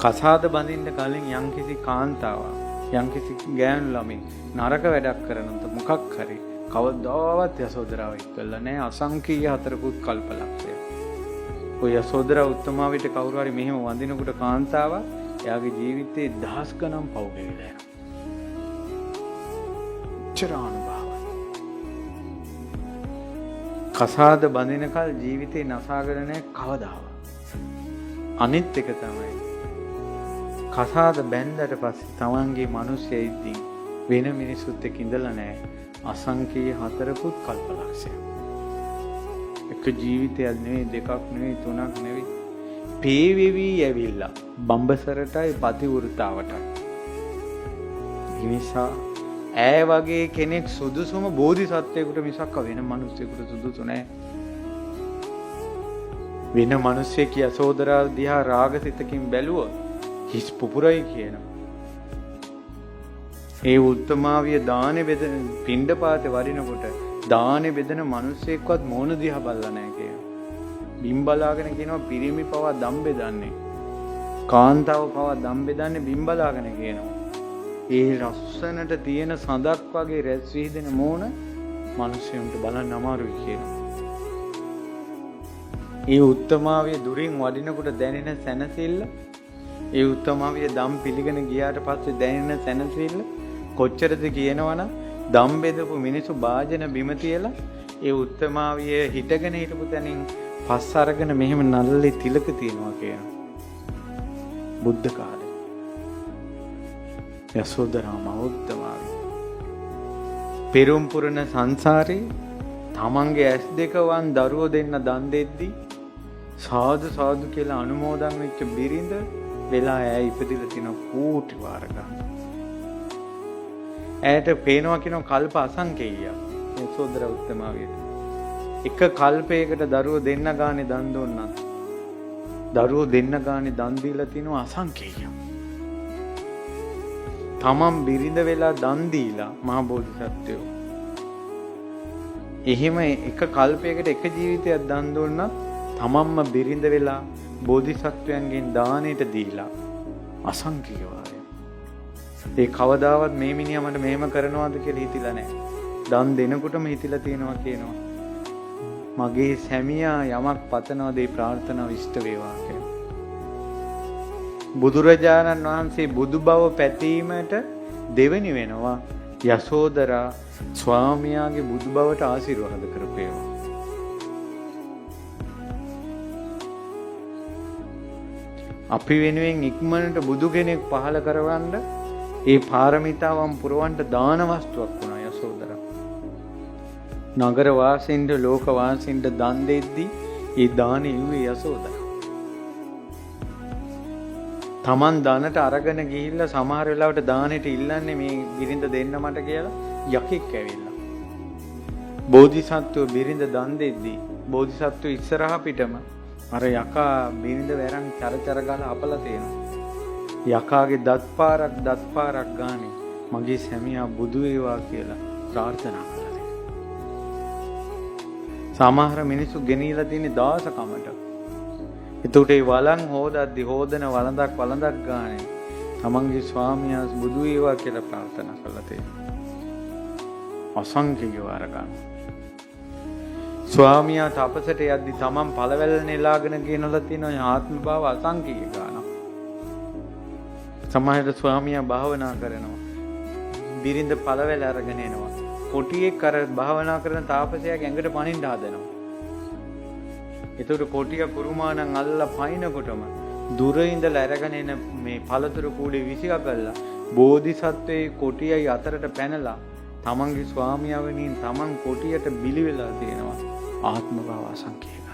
කසාද බඳින්න කලින් යම්කිසි කාන්තාවක් යම්කිසි ගෑනු ළමෙක් නරක වැඩක් කරනොත් මොකක් හරි කවදාවත් යසෝදරාව එක්කලා නෑ අසංකීය හතරකුත් කල්පලක්ෂය. ඔය යසෝදරා උත්තමාවිට කවුරු හරි මෙහෙම වඳිනකොට කාන්තාවක් එයාගේ ජීවිතේ දහස් ගණන් පව් ගෙවිලා යනවා. එච්චර අනුභවයි. කසාද බඳිනකල් ජීවිතේ නසාගෙන නෑ කවදාවත්. අනිත් එක තමයි කසාද බැන්දට පස්සේ තමන්ගේ මිනිස්සු ඉද්දී වෙන මිනිස්සුත් එක්ක ඉඳලා නෑ අසංකේය හතරකුත් කල්පලක්ෂයක්. එක ජීවිතයක් නෙවෙයි, දෙකක් නෙවෙයි, තුනක් නෙවෙයි. පේ වෙවි ඇවිල්ලා බඹසරටයි පතිවෘතාවටයි. ඒ නිසා ඈ වගේ කෙනෙක් සුදුසුම බෝධිසත්වයෙකුට මිසක් වෙන මිනිස්සෙකුට සුදුසු නෑ. වෙන මිනිස්සෙක් යසෝදරා දිහා රාගසිතකින් බැලුවොත් හිස් පුපුරයි කියනවා. ඒ උත්තමාවිය දානෙ බෙදන පිණ්ඩපාතේ වඩිනකොට දානෙ බෙදන මිනිස්සෙක්වත් මෝන දිහා බලලා නැහැ කියනවා. බිම් බලාගෙන කියනවා පිරිමි පවා දම් බෙදන්නේ. කාන්තාව පවා දම් බෙදන්නේ බිම් බලාගෙන කියනවා. ඒ ලස්සනට තියෙන සඳක් වගේ රැස් විහිදෙන මෝන මිනිස්සුන්ට බලන්න අමාරුයි කියනවා. ඒ උත්තමාවිය දුරින් වඩිනකොට දැනෙන සැනසෙල්ල, ඒ උත්තමාවිය දම් පිළිගෙන ගියාට පස්සේ දැනෙන සැනසෙල්ල කොච්චරද කියනවනම් දම් බෙදපු මිනිස්සු භාජන බිම තියලා ඒ උත්තමාවිය හිටගෙන හිටපු තැනින් පස් අරගෙන මෙහෙම නළලේ තිලක තියනවා කියනවා. බුද්ධ කාලේ. යසෝදරා මහෝත්තමාවිය. පෙරුම් පුරන සංසාරේ තමන්ගේ ඇස් දෙක වන් දරුවෝ දෙන්න දන් දෙද්දි සාදු සාදු කියලා අනුමෝදන් වෙච්ච බිරිඳ වෙලා ඈ ඉපදිලා තියෙන කෝටි වාර ගන්න. ඈට පේනවා කියනවා කල්ප අසංකේයයක් යසෝදරා උත්තමාවියට. එක කල්පයකට දරුවෝ දෙන්න ගානේ දන් දුන්නත් දරුවෝ දෙන්න ගානේ දන් දීලා තිනවා අසංකේයයක්. තමන් බිරිඳ වෙලා දන් දීලා මහා බෝධිසත්වයෝ එහෙම එක කල්පයකට එක ජීවිතයක් දන් දුන්නත් තමන්ම බිරිඳ වෙලා බෝධිසත්වයන්ගෙන් දානෙට දීලා අසංකේය වාරයක්. ඒ කවදාවත් මේ මිනිහා මට මෙහෙම කරනවාද කියලා හිතිලා නැහැ. දන් දෙනකොටම හිතිලා තියෙනවා කියනවා. මගේ සැමියා යමක් පතනවාද ඒ ප්‍රාර්ථනාව ඉෂ්ට වේවා කියලා. බුදුරජාණන් වහන්සේ බුදු බව පැතීමට දෙවෙනි වෙනවා යසෝදරා ස්වාමියාගේ බුදු බවට ආශිර්වාද කරපු ඒවා. අපි වෙනුවෙන් ඉක්මනට බුදු කෙනෙක් පහළ කරවන්න ඒ පාරමිතාවන් පුරවන්න දාන වස්තුවක් වුණා යසෝදරා. නගර වාසීන්ට ලෝක වාසීන්ට දන් දෙද්දී ඒ දාන ඉව්වේ යසෝදරා. තමන් ධනට අරගෙන ගිහිල්ලා සමහර වෙලාවට දානෙට ඉල්ලන්නේ මේ බිරිඳ දෙන්න මට කියලා යකෙක් ඇවිල්ලා. බෝධිසත්වෝ බිරිඳ දන් දෙද්දී බෝධිසත්වෝ ඉස්සරහා පිටම අර යකා බිරිඳ වැරන් චර චර ගාලා අපලා තියෙනවා. යකාගේ දත් පාරක් දත් පාරක් ගානේ මගේ සැමියා බුදු වේවා කියලා ප්‍රාර්ථනා කළා. සමහර මිනිස්සු ගෙනියලා තියෙන දාසකමට. එතකොට ඒ වළං හොදද්දි හොදන වළඳක් වළඳක් ගානේ තමන්ගේ ස්වාමියා බුදු වේවා කියලා ප්‍රාර්ථනා කළා තියෙනවා. අසංඛ්‍ය වාර ගන්න. ස්වාමියා තපසට යද්දි තමන් පළවැල් නෙලාගෙන ගෙනලා තියෙන ආත්ම භාව අසංඛ්‍ය ගානක්. සමහරවිට ස්වාමියා භාවනා කරනවා. බිරිඳ පළවැල් අරගෙන එනවා. කොටියෙක් අර භාවනා කරන තාපසයාගේ ඇඟට පනින්න හදනවා. එතකොට කොටිය කුරුමානම් අල්ලලා පයින්නකොටම දුර ඉඳලා අරගෙන එන මේ පළතුරු කූඩේ විසික කළා බෝධිසත්වයේ කොටියයි අතරට පැනලා තමන්ගේ ස්වාමියා වෙනින් තමන් කොටියට බිලි වෙලා තියෙනවා ආත්ම භාව අසංකේය.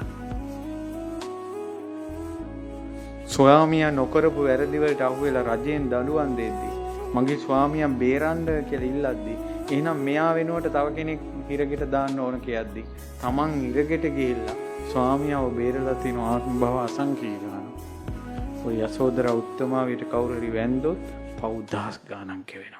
ස්වාමියා නොකරපු වැරදි වලට අහු වෙලා රජයෙන් දඬුවම් දෙද්දී මගේ ස්වාමියා බේරන්න කියලා ඉල්ලද්දී එහෙනම් මෙයා වෙනුවට තව කෙනෙක් හිරගෙට දාන්න ඕන කියද්දී තමන් හිරගෙට ගිහිල්ලා ස්වාමියාව බේරලා තියෙන ආත්ම භව අසංකේය ගාන. ඔය යසෝදරා උත්තමාවියට කවුරු හරි වැන්දොත් පව් දහස් ගාණක් ගෙවෙනවා.